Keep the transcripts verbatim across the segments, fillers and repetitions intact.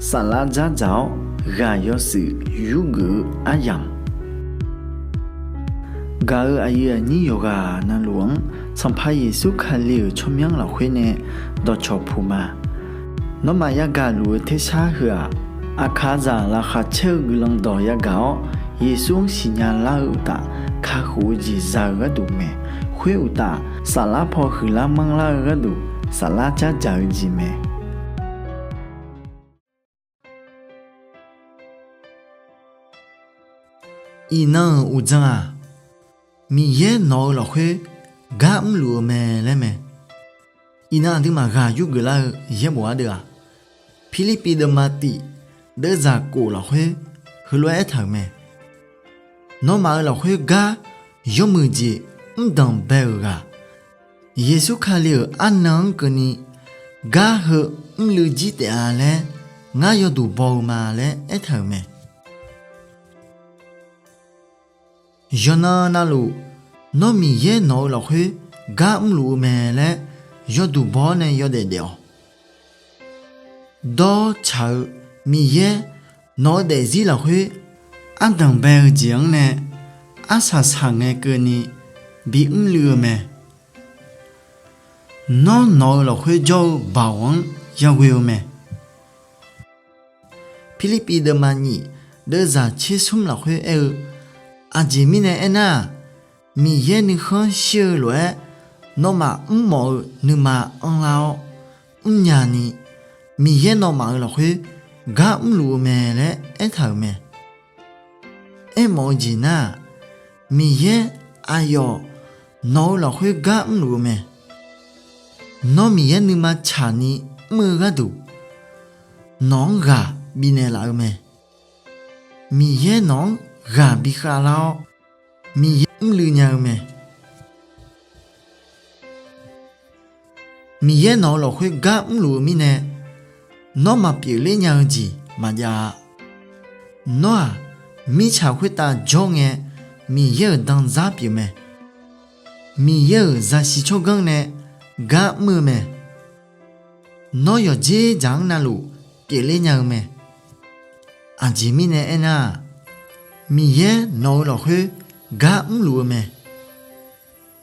Saflar dzardzaq-awr ghaq yawshuif yurgeuf-eu aryamq, gaq-euq aqyuif aqnyir yawqghaq navluf-anr Sanqpaq Yeqsur Kali-euq tsawrmyanr lafkhoer nae dawqcawq puq ma. Nawmaf yagaq luf-eu tersar heu-aq, aqkaqzaq laqkhaq caer-eu guiqlanq dawq yagaq-awr, Yeqsur-anr siqnya lar-eu uqtaf, kakhof-eu jeq za-eu gharduq mae. Khoer uqtaf, saflar paw huiqlar manrlar-eu gharduq, saflar dzardzaq-eu jeq mae. Iqnan-euq uqdzan-aq, Miqyaer nawq-eu lafkhoer gar mrluf-eu mae laer mae. Iqnan aqduimaf ghaq yurgeuf lar-eu yaerbof ardeuv-aq, Pirlirpiv deuvma tif deuvzaq kof lafkhoer heulof-aer aertaq-euq mae. Nawmaf-euq lafkhoer gar yawmuiq jeq mrdanq bae-euq ghaq, Yeqsur Kali-euq arnan-anr keuvni gar heu mrluiv jir taef-a laer ngar yawduq baw-eu ma laer aertaq-euq mae. Yawqnan navluf, nawr Miqyaer nawq-eu lafkhoer gar mrluf-eu mae laer yawduq baw-awr nae yawdaef daef-awq. Dawr tsaq-eu Miqyaer nawq-eu daefzir lafkhoer ardanq bae-eu jeq-anr nae arsaq saqngae keuvni bimr luiv-eu mae. Nawr nawq-eu lafkhoer jawr-eu baoq-anr yaghoe-eu mae. Pirlirpiv deuvma nyif deuvzaq tser smr lafkhoer aer-eu, aqjeq mirnae aernar-aq, Miqyaer nuikhanr shir-eu lof-aer nawmaf mrmawf-eu nuima anrlar-awr mrnya ni, Miqyaer nawmaf-euq lafkhoer gar mrluf-eu mae laer aertaq-euq mae. Aermawf-eu jeq nar-aq, Miqyaer aqyawf nawq-eu lafkhoer gar mrluf-eu mae. Nawr Miqyaer nuima tsaqni mr-eu gharduq, nawq-anr ghaq bifnaeq laf-eu mae. Miqyaer nawq-anr ghaq bikhav lar-awr, Miqyaer mrluiv nya-eu mae. Miqyaer nawq-eu lafkhoer gar mrluf-eu mirnae, nawr maqpyeufler nya-eu jeq maqjav-a. Nawr-aq, mirtsaq khoertav jawr ngae, Miqyaer-euq danzar pyeuf mae. Miqyaer-euq zaqsiq tsawrganr nae gar mr-eu mae. Nawr yawqdzer dzaq-anr navluf pyeufler nya-eu mae. Aqjeq mirnae aernar-aq, Miqyaer nawq-eu lafkhoer gar mrluf-eu mae.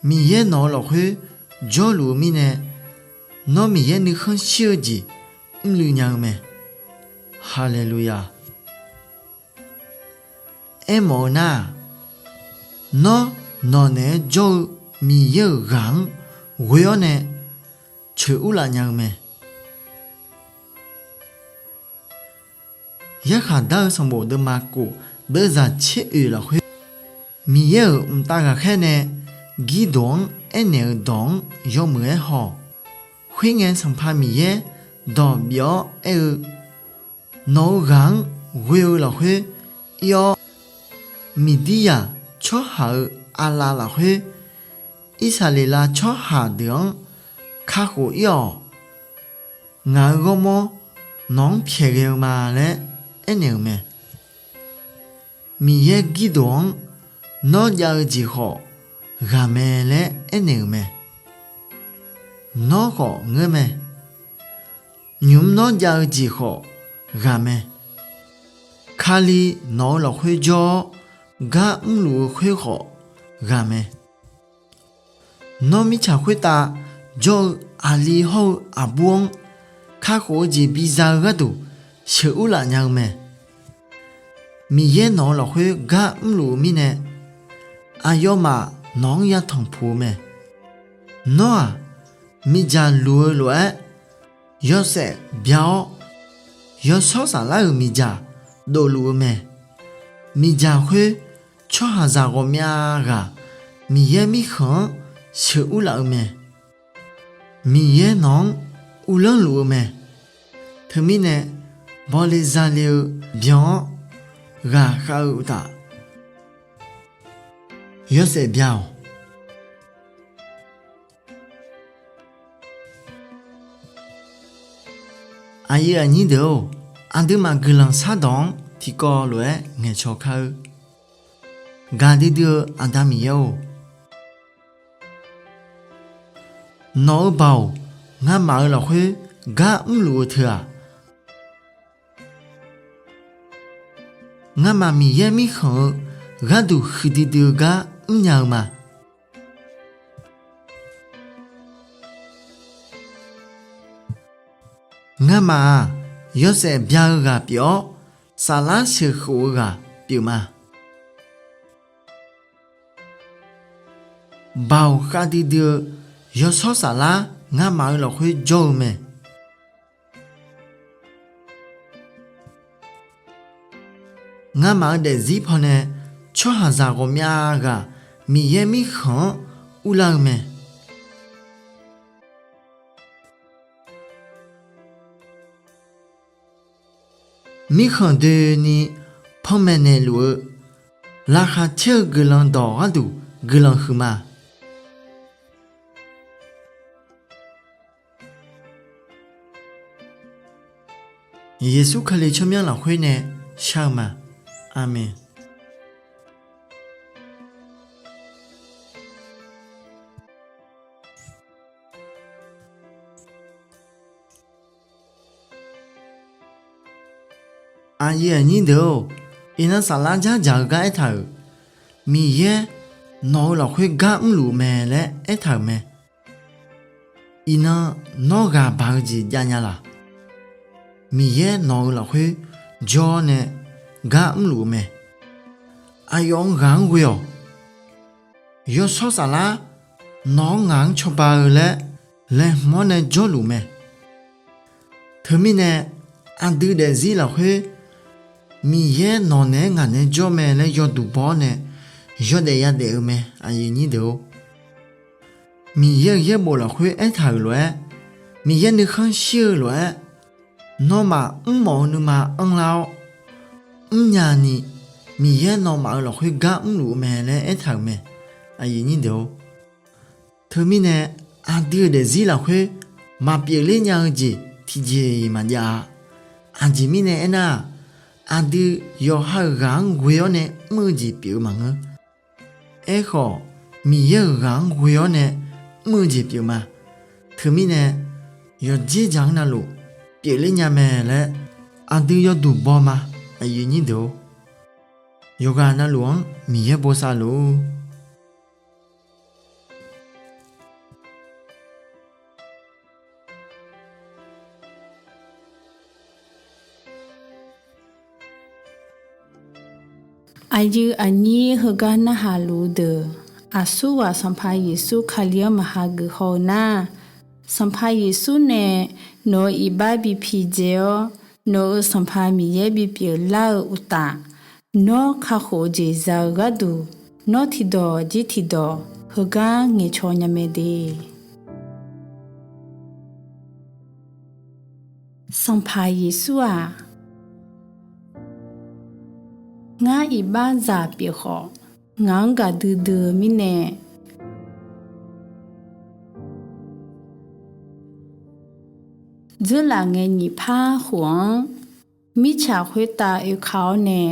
Miqyaer nawq-eu lafkhoer jawrluf-eu mirnae, nawr Miqyaer nuikhanr shir-eu jeq mrluiv nya-eu mae. Haleluya! Aermawf-eu nar-aq, nawr nawqnaeq-aer jawr-eu Miqyaer-euq ghaq-anr ghoe-awr nae coeq urlaf nya-eu mae. Yarkhaq dar-eu sanqbof deuvma kof deuvzaq tser oeq lafkhoer, Miqyaer-euq mqtav ghaqkhaer nae Girdoq-anr aernaeq-eu dawq-anr yawmuiq-aer haw-awq. Khoerngae, Sanqpaq Miqyaer dawq bif-awr aer-eu, Nawq-eu ghaq-anr ghoe-eu lafkhoer ir-awr, Miqdirghaq tsawrhaq-euq aqlaf lafkhoer Irsaqleqlav tsawrhaq deuq-anr kakhof ir-awq. Ngaq-euq ghawrmawr nawq-anr pyaeqghae-eu ma laer aernaeq-euq mae. Miqyaer Girdoq-anr nawr jav-eu jeq khawf ghaq mae laer aernaeq-euq mae. Nawr khawf ngeur mae. Nymq-mr nawr jav-eu jeq khawf ghaq mae. Kali nawq-eu lafkhoer jawr-awr gar mrluf-eu khoer khawf ghaq mae. Nawr mirtsaq khoertav jawr-eu aqli hawr-eu aqbur-anr kakhof-eu jeq biza-eu gharduq sheuqur laf nya-eu mae. Miqyaer nawq-eu lafkhoer gar mrluf-eu mirnae, aqyawfmaf nawq-anr yatanq puq-eu mae. Nawr-aq, miqdzaq luq-eu lof-aer yawshaef bya-awr, yawshawr saflar-euq miqdzaq dofluf-eu mae. Miqdzaq khoer tsawrhaqzaq ghawqmya ghaq Miqyaer mirkhanq-anr sheuqur laf-eu mae. Miqyaer nawq-anr uvlanr luf-eu mae. Teumirnae, bawle zale-eu byan-awr ghaqkhav-eu uqtaf, yawshaef bya-awq. Aqyuif aqnyir deuq-or, aqduimaf guiqlanq shardawq-anr tiqkawv lof-aer ngaeqcaw kar-eu. Gaqdui dui-eu Aqda Miqyaer-or, nawq-eu baoq ngamaf-eu lafkhoer gar mrluf-eu teu-aq, Ngamaf Miqyaer mirkhanq-eu gharduq huiqdui dui-eu gar mrnya-eu ma. Ngamaf-aq, yawshaef bya-eu ghaq pyeuf-awr, saflar sheuqkhof-eu ghaq pyeuf ma. Baoq khavdui dui-eu yawshawr saflar ngamaf-eu lafkhoer jawr-eu mae. Ngamaf-eu daefzir pawnae tsawrhaqzaq ghawqmya ghaq Miqyaer mirkhanq-anr urlar-eu mae. Mirkhanq doeni panmaeq naeqluf-eu laqkhaq caer-eu guiqlanq dawq gharduq guiqlanq huiq ma. Yeqsur Kali tsawrmyanr lafkhoer nae shar-eu ma. Aqmeq. Aqyuif aqnyir deuq-or, iqnan saflar dzardzaq-eu gar aertaq-euq, Miqyaer nawq-eu lafkhoer gar mrluf-eu mae laer aertaq-euq mae. Iqnan nawr ghaq baq-eu jeq javnya laq? Miqyaer nawq-eu lafkhoer jawr-awr nae gar mrluf-eu mae. Aqyawf-anr ghaq-anr ghoe-awq. Yawshawr saflar nawq-anr ngaq-anr cawba-eu laer laeqhmq-awr nae jawrluf mae. Teumirnae aqdui daefzir lafkhoer Miqyaer nawq naeq-aer ngaq naeq-aer jawr mae laer yawduq baw-awr nae yawdaef yadaef-eu mae. Aqyuif aqnyir deuq-or, Miqyaer-euq yaerbof lafkhoer aertaq-euq lof-aer, Miqyaer nuikhanr shir-eu lof-aer, nawmaf mrmawf-eu nuima anrlar-awr, mrnya ni Miqyaer nawmaf-euq lafkhoer gar mrluf-eu mae laer aertaq-euq mae. Aqyuif aqnyir deuq-or, teumirnae aqdui-euq daefzir lafkhoer maqpyeuf ler nya-eu jeq tiqjeq-iq maqjav-a. Aqjeq mirnae aernar-aq, aqdui yawqha-euq ghaq-anr ghoe-awr nae mr-eu jeq pyeuf-eu maqngeur. Aerkhawf, Miqyaer-euq ghaq-anr ghoe-awr nae mr-eu jeq pyeuf ma. Teumirnae yawqdzer dzaq-anr navluf pyeufler nya mae laer aqdui yawduq baw ma. Aqyuif aqnyir deuq-or, yawqghaq navluf-anr Miqyaer bosav luf-ur. Aqyuif aqnyir heugar narhaq luf-eu deuq, aqsurghaq Sanqpaq Yeqsur Kali-anr maqha geuf haw-eu nar, Sanqpaq Yeqsur nae nawq-euq iqbax bi pidzae-awr, nawq-euq Sanqpaq Miqyaer bipyeuf lar-eu uqtaf, nawr kakhof-eu jeq za-eu gharduq, nawr tiqdawq jir tiqdawq heugar ngaeqcaw nya mae de. Sanqpaq Yeqsur-aq, ngar iqbaxzaq pyeuf khawf, ngaq-anr gaqdui dui-eu mirnae, dzeurlaf ngae nyiq par khof-anr mirtsaq khoertav oeka-awr nae,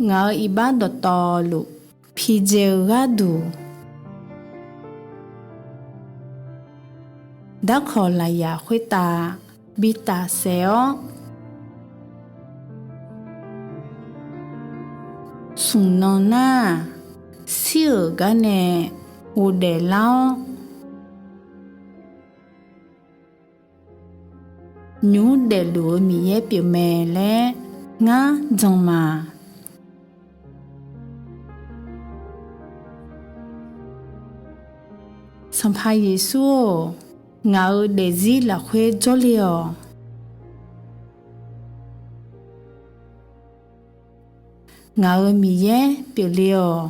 ngaq-euq iqbax dawqtawvluf pidzae-eu gharduq, darkawq lafyaq khoertav bi tafsaef-awr, smq nan nar-aq, shir-euq gar nae ghofdaef lar-awr, nymq-mr daefluf-eu Miqyaer pyeufmae laer ngar jan ma. Sanqpaq Yeqsur-or, ngaq-euq daefzir lafkhoer jawrle-awq. Ngaq-euq Miqyaer pyeufle-awq.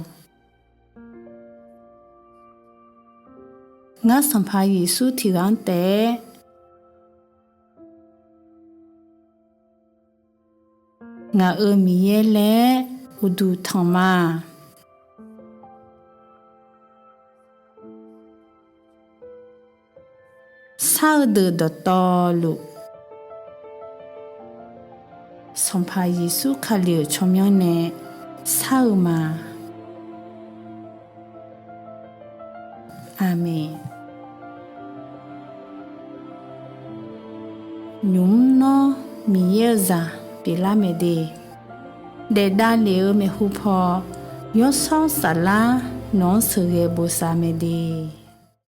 Ngar Sanqpaq Yeqsur tiqghaq-anr taef-aer ngaq-euq Miqyaer laer uqduq tanq ma. Shar-eu deuq dawqtawvluf, Sanqpaq Yeqsur Kali-euq tsawrmyanr nae shar-eu ma. Aqmeq. nymq mr nawr Miqyaer-eu zaq pyeuflar mae de, daef davlef-eu maeqhu paw Yawshawr Saflar nawq-anr sheuqghae bosav mae de.